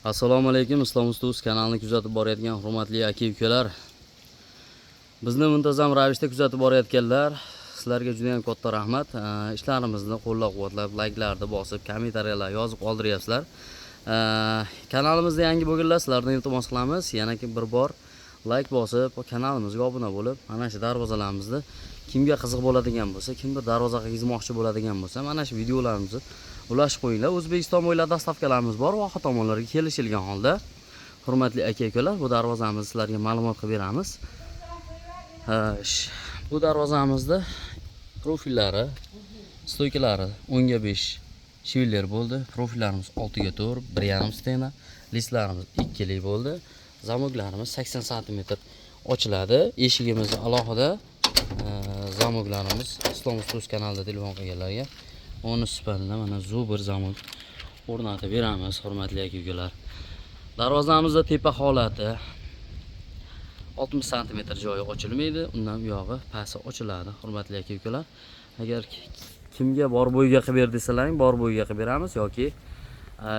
Assalomu alaykum, Islom Usta Uz kanalini kuzatib borayotgan hurmatli aka ukalar. Bizni muntazam ravishda kuzatib borayotganlar, sizlarga juda ham katta rahmat. Ishlarimizni qo'llab-quvvatlab, layklarni bosib, kommentariyalar yozib qoldiryapsizlar. Kanalimizda yangi bo'lganlar, sizlardan iltimos qilamiz, yana bir bor layk bosib, kanalimizga obuna bo'lib, mana shu darvozalarimizni kimga qiziq bo'ladigan bo'lsa, kimdir darvoza qilgizmoqchi bo'ladigan bo'lsa, mana shu videolarimizni ulashib qo'yinglar. O'zbekiston bo'ylab доставка larimiz bor, voha tomonlarga kelishilgan holda. Hurmatli aka ukalar, bu darvozamizni sizlarga ma'lumot qilib beramiz. Bu darvozamizni profillari, стойка lari 10 ga 5 швеллер bo'ldi. Profillarimiz 6 ga 4, 1,5 стена, listlarimiz ikkilik bo'ldi. Замок larimiz 80 sm ochiladi. Eshigimiz alohida замок larimiz Islom Usta Uz kanalida telefon qilganlarga uni sifatida mana зубр замок o'rnatib beramiz, hurmatli aka ukalar. Darvozamizda tepa holati 60 sm joyi ochilmaydi, undan u yog'i pasti ochiladi, hurmatli aka ukalar. Agar kimga bor bo'yiga qilib ber desalaring, bor bo'yiga qilib beramiz yoki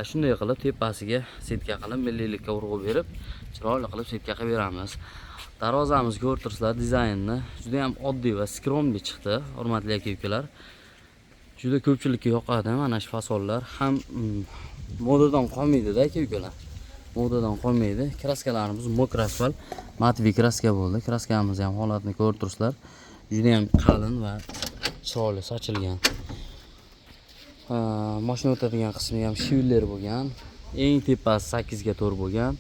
shunday qilib tepasiga сетка qilib, milliylikka urg'u berib, chiroyli qilib сетка qilib beramiz. Darvozamizni ko'rib turibsizlar, dizaynni juda ham oddiy va скромный chiqdi, hurmatli aka ukalar. Juda ko'pchilikka yoqadi mana shu fasonlar ham, modadan qolmaydi-da, aka ukalar. Modadan qolmaydi. Краска larimiz мокрый asfalt, матовый краска bo'ldi. Краска mizni ham holatini ko'rib turibsizlar. Juda ham qalin va chiroyli sochilgan. Mashina o'tadigan qismi ham швеллер bo'lgan. Eng tepasi 8 ga 4 bo'lgan.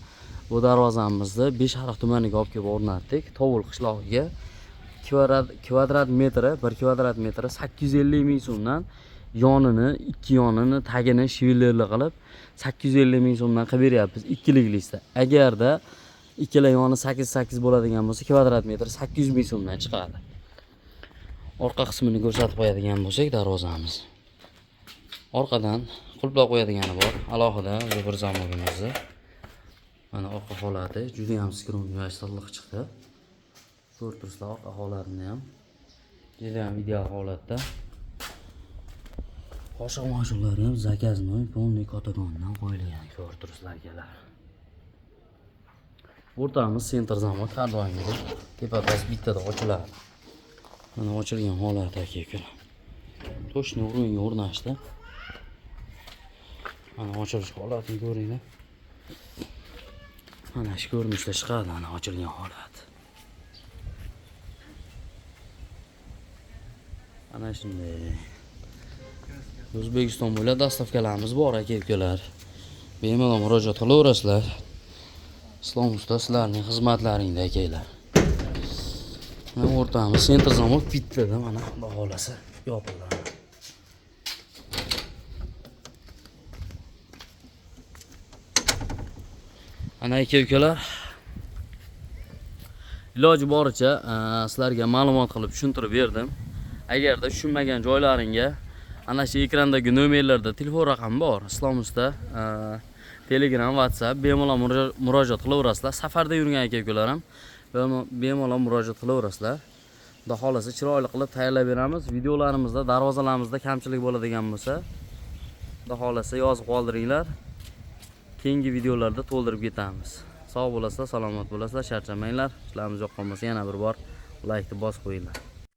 Bu darvozamizni Beshariq tumaniga olib kelib o'rnatdik. Tovul qishlog'iga kvadrat metri, 1 kvadrat metri 850 ming so'mdan, yonini, ikki yonini, tagini швеллер li qilib 850 ming so'mdan qilib beryapmiz ikkilik listda. Agarda ikkala yoni 8 8 bo'ladigan bo'lsa, kvadrat metri 800 ming so'mdan chiqadi. Orqa qismini ko'rsatib qo'yadigan bo'lsak, darvozamiz. Orqadan qulflab qo'yadigani bor, alohida bir замок imizni. Mana orqa holati juda ham скромный va silliq chiqdi. Ko'rib turibsizlar orqa holatini ham. Juda ham ideal holatda. Qoshiq moshiqlari ham заказной, полный katagонdan qo'yilgan, ko'rib turibsizlar, akalar. O'rtamiz центр замок, har doimgidek tepa past bittada ochiladi. Mana ochilgan holati, aka ukalar. Точно уровень ga o'rnashdi. Mana ochilish holatini ko'ringlar. Mana shu ko'rinishda chiqadi, mana ochilgan holati. Ana shunday. O'zbekiston bo'ylab доставка larimiz bor, aka ukalar. Bemalol murojaat qilaverasizlar. Islom usta sizlarning xizmatlaringda, akalar. Mana o'rtamiz центр замок bittada, mana xudo xohlasa yopildi. Ana aka ukalar, iloji boricha sizlarga ma'lumot qilib tushuntirib berdim. Agarda tushunmagan joylaringga ana shu ekrandagi nomerlarda telefon raqami bor. Islom usta Telegram, WhatsApp bemalol murojaat qilaverasizlar. Safarda yurgan aka ukalar ham bemalol murojaat qilaverasizlar. Xudo xohlasa chiroyli qilib tayyorlab beramiz. Videolarimizda, darvozalarimizda kamchilik bo'ladigan bo'lsa, Xudo xohlasa yozib qoldiringlar. Keyingi videolarda to'ldirib ketamiz. Sog' bo'lasizlar, salomat bo'lasizlar, charchamanglar. Ishlarimiz yoqqan bo'lsa yana bir bor laykni bosib qo'yinglar.